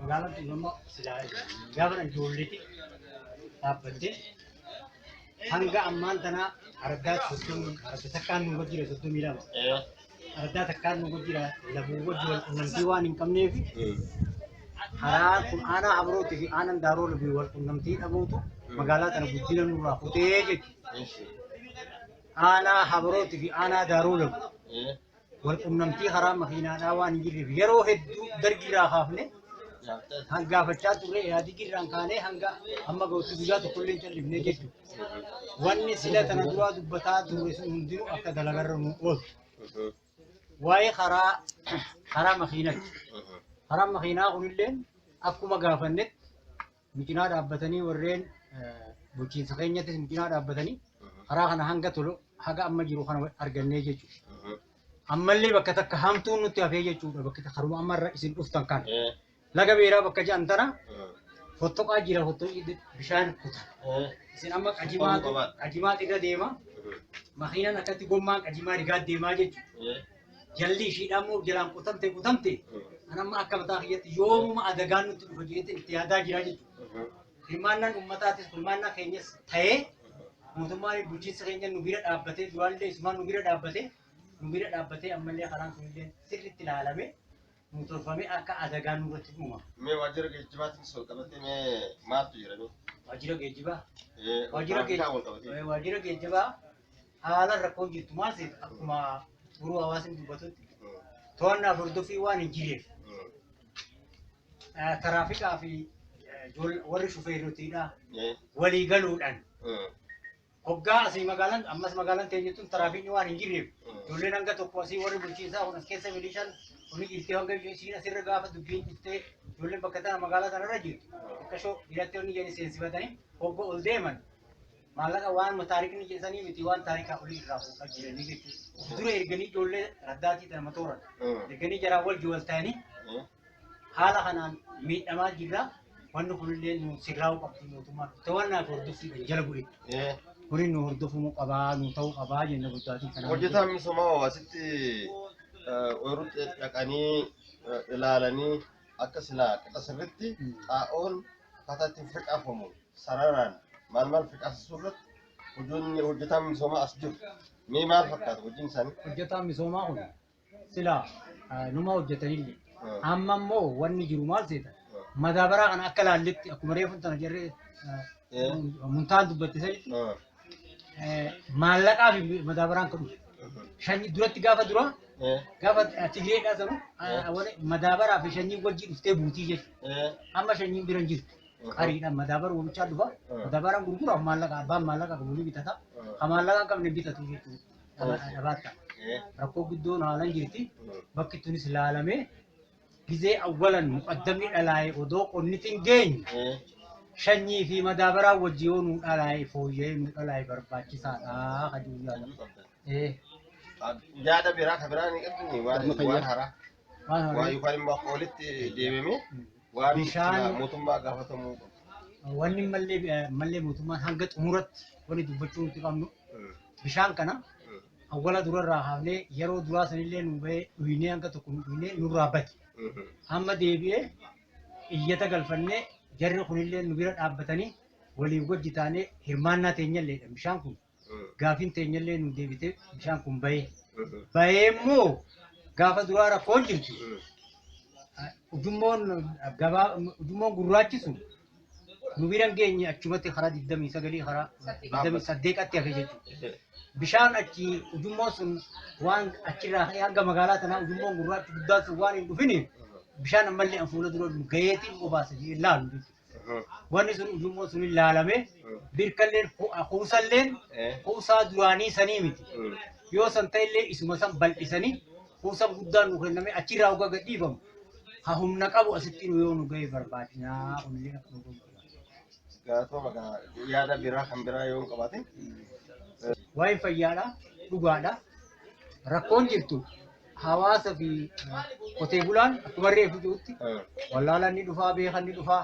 Magaalaan tun amma silaa gaafa ijoolleeti dhaabbattee hanga ammaan tanaa ardaa 30, arda takkaan nu jira 32. Ardaa takkaan nu jira labuu wajji wal qunnamtii waan hin qabneef, karaa kun aanaa Habrootii fi aanaan Daaroo Labuu wal qunnamtii dhabuutu magaalaa tana guddina nurraa kutee jechuudha. Aanaa Habrootii fi aanaa Daaroo Labuu wal qunnamtii karaa makiinaadhaa waan hin jirreef, yeroo hedduu dargiirraa kaafne hanga gaafachaa turre, yaadigirraan kaanee hanga amma ga'utti guyyaa tokkollee hin callifne jechuudha. Wanni sila tana duraa dubbataa turre sun hundinuu akka dalagarra nu oolu. Waa'ee karaa makiinatti. Karaan makiinaa kunillee akkuma gaafannetti nu cinaa dhaabbatanii, warreen bulchiinsa keenyattis nu cinaa dhaabbatanii karaa kana hanga tolu haga amma jiru kana argannee jechuudha. Ammallee bakka takka hamtuun nutti hafee jechuudha, bakka karuma amma irra isin dhuftan kana. Laga beeraa bakka jedhan tana fottoqaa jira, fottoqii bishaan kuta. Isin amma qajimaatu qajimaatu irra deema. Makiinaan akkatti gommaan qajimaa rigaa deemaa jechuudha. Jalli ishiidhaan immoo jalaan qutamte qutamte. An amma akka mataa kiyyatti yoomuma adagaan nutti dhufa jeetti itti yaadaa jira jechuudha. Hirmaannaan uummataatis hirmaannaa keenyas ta'ee, mootummaan bulchiinsa keenya nu bira dhaabbatee, duraallee isumaan nu bira dhaabbatee, ammallee karaan kunillee sirriitti ilaalame nu tolfamee akka adagaan nurratti uumama. Mee waajjira geejjibaatiin wal qabatee mee maaltu jira mee? Waajjira geejjibaa. Waajjira wal qabatee. Waajjira geejjibaa haala rakkoon jirtu maal seetu, akkuma guruu hawaasni dubbatutti to'annaa fi hordoffii waan hin jirreef, taraafikaa fi warri shufeerrotiidha walii galuudhaan hoggaa asii magaalaan, ammas magaalaan teenya tun taraafikni waan hin jirreef, ijoolleen hanga tokko asii warri bulchiinsaa kun as keessa milishaan kuni jirtee, hanga isiin asirra gaafa dubbiin dhuftee, ijoolleen bakka tana magaalaa tanarra jirtu xiqqashoo biratti wanni jedhanii seensifatanii hogga ol deeman maallaqa waan taarikni jedhanii miti, waan taarikaa olii irraa fuudhaa jiranii jechuudha. Dura erganii ijoollee raddaatii tana matooran erganii jaraa wal wal ta'anii haala kanaan miidhamaa jirra. Wanni kunillee nu sirraa'uu qabdi mootummaan. To'annaa fi hordoffiidhaan jala bu'e. Kuni nu hordofamuu qabaa, nu ta'uu qabaa jenna guddaatiin kanaan. Hojjetaan misoomaa hawaasitti ooyiruutti dhaqanii ilaalanii akka silaa qixa sirriitti xaa'oon akkaataa ittiin facaafamu sararaan maal maal facaasisuu irratti hojiin hojjetaan misoomaa as jiru mee maal fakkaata hojiin isaanii? Hojjetaan misoomaa kun silaa numa hojjetanillee. Amma immoo wanni jiru maal seeta? Madaabaraa kana akka laalletti, akkuma reefu tana jarree muntaan dubbatte sanitti, maallaqaa fi madaabaraan kan dhufe. Shanyii duratti gaafa dura gaafa Tigireedhaa sanu madaabaraa fi shanyiin wajjin dhuftee buutii jechuudha. Amma shanyiin bira hin jirtu. Qariidhaan madaabara oomichaa dhufa. Madaabaraan gurguraaf maallaqa abbaan maallaqa qabu ni bitata. Kan maallaqa hin qabne bitatu jechuudha. Dhabaatti. Rakkoo guddoon haalan jirti. Bakki tunis ilaalamee gizee awwalan muqaddamni dhalaa'e odoo qonniti hin geenye shanyii fi madaabaraa wajji yoo nu dhalaa'e fooyya'ee nu dhalaa'e barbaachisaadha kan jiru yaada. Yaada biraa kan biraa ni qabdini waan haaraa? Waan Waan haaraa. yookaan immoo akka walitti deebimee waan Bishaan- mootummaa gaafatamuu qabu. Wanni mallee mootummaan hanga xumuratti wanni dubbachuu nuti qabnu, bishaan kana awwala durarraa haafnee yeroo duraa sanillee nu bahee dhuynee hanga tokko nu dhuynee nurraa bade. Amma deebi'ee iyyata galfannee, jarri kunillee nu bira dhaabbatanii waliin wajji taanee hirmaannaa teenyalleedha bishaan kun gaafiin teenyallee nu deebitee bishaan kun bahee. Bahee immoo gaafa duraa rakkoon jirtu ujummoon gabaa, ujummoon gurraachi sun nu bira hin geenye, achumatti karaa 29, karaa 28tti hafe jechuudha. Bishaan achi ujummoon sun waan achirraa ka'ee hanga magaalaa tanaa ujummoon gurraachi guddaan sun waan hin dhufiniif, bishaan ammallee an fuula dura nu gaheetiin obaasa jedhee laalu jechuudha. Wanni sun ujummoon sun ilaalame, birkalleen kuusalleen kuusaa duraanii sanii miti. Yoo san ta'ellee isuma san bal'isanii kuusan guddaan nu kenname achirraa hoggaa gad dhiifamu. Ha humna qabu asitti nu yoo nu gahe barbaachinaa kunillee akka nu godhu. Galatoo yaada biraa kan biraa yoo hin qabaatin. Waa'een fayyaadha, dhugaadha. Rakkoon jirtu hawaasa fi qotee bulaan akkuma reefu jirutti wallaalaan ni dhufaa, beekan ni dhufaa,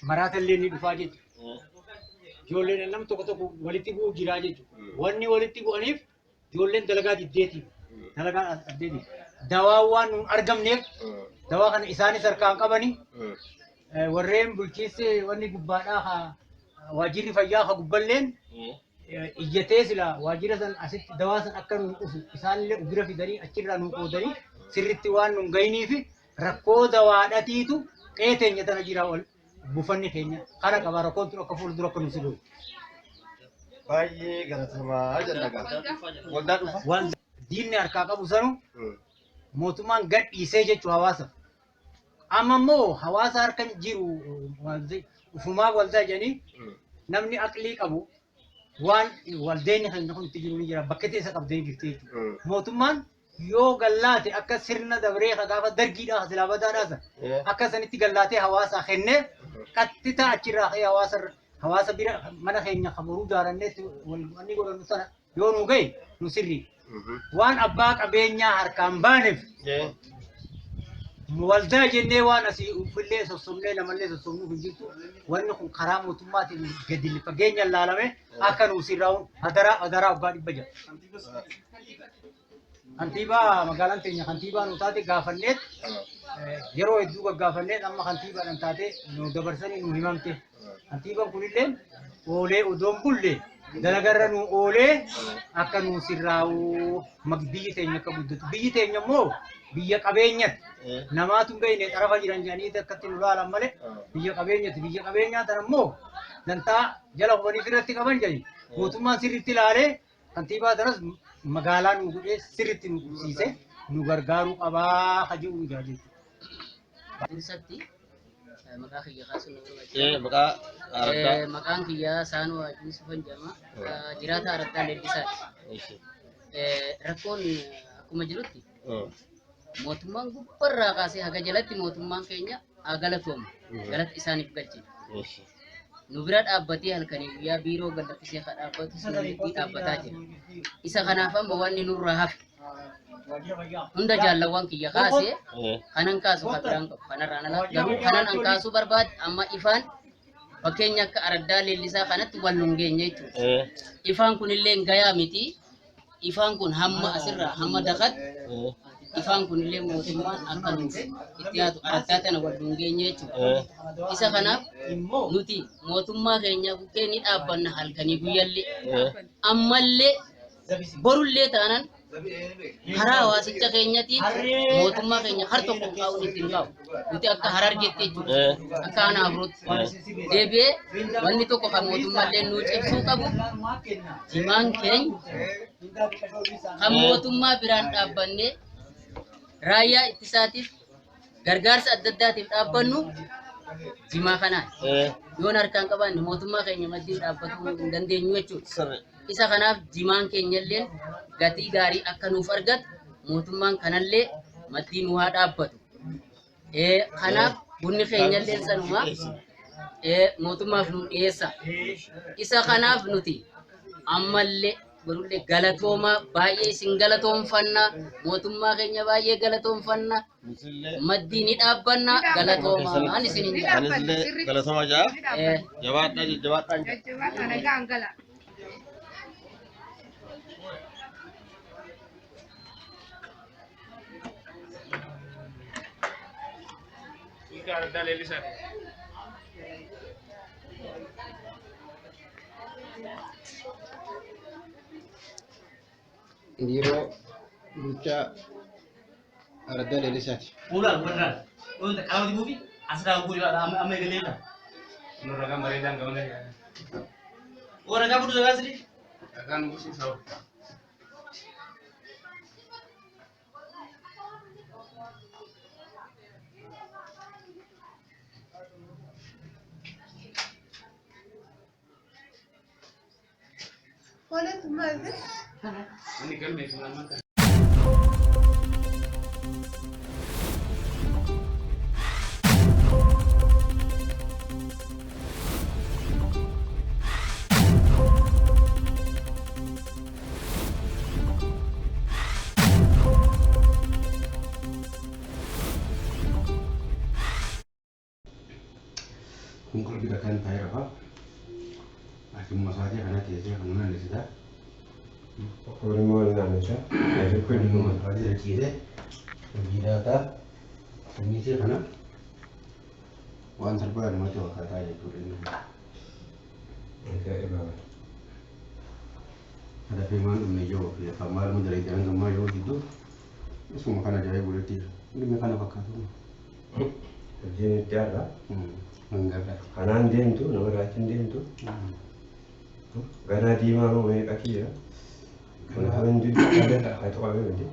maraatallee ni dhufaa jechuudha. Ijoolleen nam tokko tokko walitti bu'uu jiraa jechuudha. Wanni walitti bu'aniif ijoolleen dalagaa diddeetiif, dalagaa diddeetiif. Dawaa waan nuun argamneef. Dawaa kana isaanis harkaan qabani. Warreen bulchiinsi wanni gubbaadhaa waajjirri fayyaa ka gubballeen iyyatee sila waajjira san asitti dawaa san akka nuun dhufu isaanillee bira fidanii achirraa nu qoodanii sirritti waan nun gahiniifi rakkoo dawaadhatiitu qe'ee teenya tana jira ol buufanni keenya kana qaba rakkoon tun akka fuuldura akka nu siluuf. Baay'ee galatamaa jenna gaa. Waldaa dhufa. Waan diinni harkaa qabu sanu mootummaan gad dhiisee jechuu hawaasa. Amma immoo hawaasa harka jiru ufumaa waldaa jedhanii namni aqlii qabu waan waldeenni keenya kun itti jiru ni jira bakka isa qabdee jirti jechuudha. Mootummaan yoo gallaate akka sirna dabree gaafa dargiidhaa silaa badaadhaa sana akka sanitti gallaatee hawaasaa kennee qaxxitaa achirraa ka'ee hawaasa hawaasa bira mana keenya kaboruu jaalanneetti wanni godhannu sana yoo nu gahe nu sirrii. Waan abbaa qabeenyaa harkaan baaneef waldaa jennee waan asii uffillee sossobnee namallee sossobnuuf hin jirtu. Wanni kun karaa mootummaatiin gadi fageenya laalame akka nu sirraa'u hadaraa hadaraa abbaa 600. Kantiibaa magaalaan teenya kantiibaa nu taate gaafanneet yeroo hedduu gaggaafanneet amma kantiibaadhaan taate nu dabarsanii nu himamte. Kantiibaan kunillee oolee odoon bulle dalagarra nu oolee akka nu sirraa'u biyyi teenya akka guddatu. Biyyi teenya immoo biyya qabeenyati. Namaatu hin beekne xarafa jiran jedhanii akkatti nu laalan malee biyya qabeenyati. Biyya qabeenyaa tana immoo dantaa jala hubanii ofirratti qaban jedhani. Mootummaan sirriitti ilaalee kantiibaa tanas magaalaa nu godhee sirriitti nu qubsiise nu gargaaruu qabaa ka jedhu jira jechuudha. Dursatti maqaa kiyya kaasuun na barbaachisa. Maqaa araddaa. Maqaan kiyya Saanuu Haji Yusufan jedhama. Jiraataa araddaa Leellisaati. Rakkoon akkuma jirutti mootummaan gubbarraa kaasee haga jalatti mootummaan keenya haa galatoomu. Galata isaaniif galchina. Nu bira dhaabbatee halkanii guyyaa biiroo gallaffisee ka dhaabbatu sirriitti dhaabbataa jira. Isa kanaaf amma wanni nurraa hafe hunda jaallawwan kiyya kaasee kanan kaasu ka biraan qabu kanarraan ala garuu kanan an kaasuu barbaade amma ifaan fakkeenya akka araddaa leellisaa kanatti wal nun geenye jechuudha. Ifaan kunillee gayaa miti. Ifaan kun hamma asirraa hamma dakatti ifaan kunillee mootummaan akka nuuf itti dhiyaatu araddaa tana wal nun geenye jechuudha. Isa kanaaf nuti mootummaa keenya bukkee ni dhaabbanna halkanii guyyallee ammallee borullee taanan karaa hawaasicha keenyatiin mootummaa keenya har tokko hin kaa'uun ittiin kaa'u. Nuti akka Harargeetti jechuudha. Akka aanaa Afrootti. Deebi'ee wanni tokko kan mootummaallee nuu cimsuu qabu jimaan keenya kan mootummaa biraan dhaabbannee raayyaa ittisaatiif gargaarsa adda addaatiif dhaabbannu jimaa kanaan. Yoon harkaan qabaanne mootummaa keenya maddii dhaabbatuu hin dandeenyu jechuudha. Isa kanaaf jimaan keenyallee gatii gaarii akka nuuf argatu mootummaan kanallee maddii nu haa dhaabbatu. Kanaaf bunni keenyallee sanuma mootummaaf nu dhiyeessa. Isa kanaaf nuti ammallee godhullee galatoomaa baay'ee isin galatoomfanna mootummaa keenya baay'ee galatoomfanna maddii ni dhaabbanna galatoomaa ani isin hin jedha. Anisillee galatoomaa jaa. Jabaadhaa jabaadhaan jaa. Jajjabaadhaa nagaan gala. Biiroo bulchaa araddaa Leellisaati. Ulan warra wanta qalama dibuufi asirraa guuri amma eegaleera. Ragaan bareedaan gamana jedhama. Oo ragaa fudhu ragaa sirrii. Ragaan gosi isaa. Inni galmeef maal maal. Kun qalbii takkaan taa'ee rafa. Akkuma isaatii kana teessee kan naannessita. Kun immoo ni naannessa. Kun immoo isaatii ciisee hojii daataa. Sanyiisii kana waan salphaa namatti fakkaataa jechuudha inni. Ajaa'iba. Dafee maal dhumne yoo fi afaan maal mu dalagee hanga ammaa yoo diddu isuma kana ajaa'iba godhatti dhimmi kana fakkaatu. Hojiin itti har'a. Hangarraati. Kanaan deemtu nama irraachi hin deemtu. Ganaa diimaa moo meeqa kiira? Kun hundi qabee haa tuqamee miti.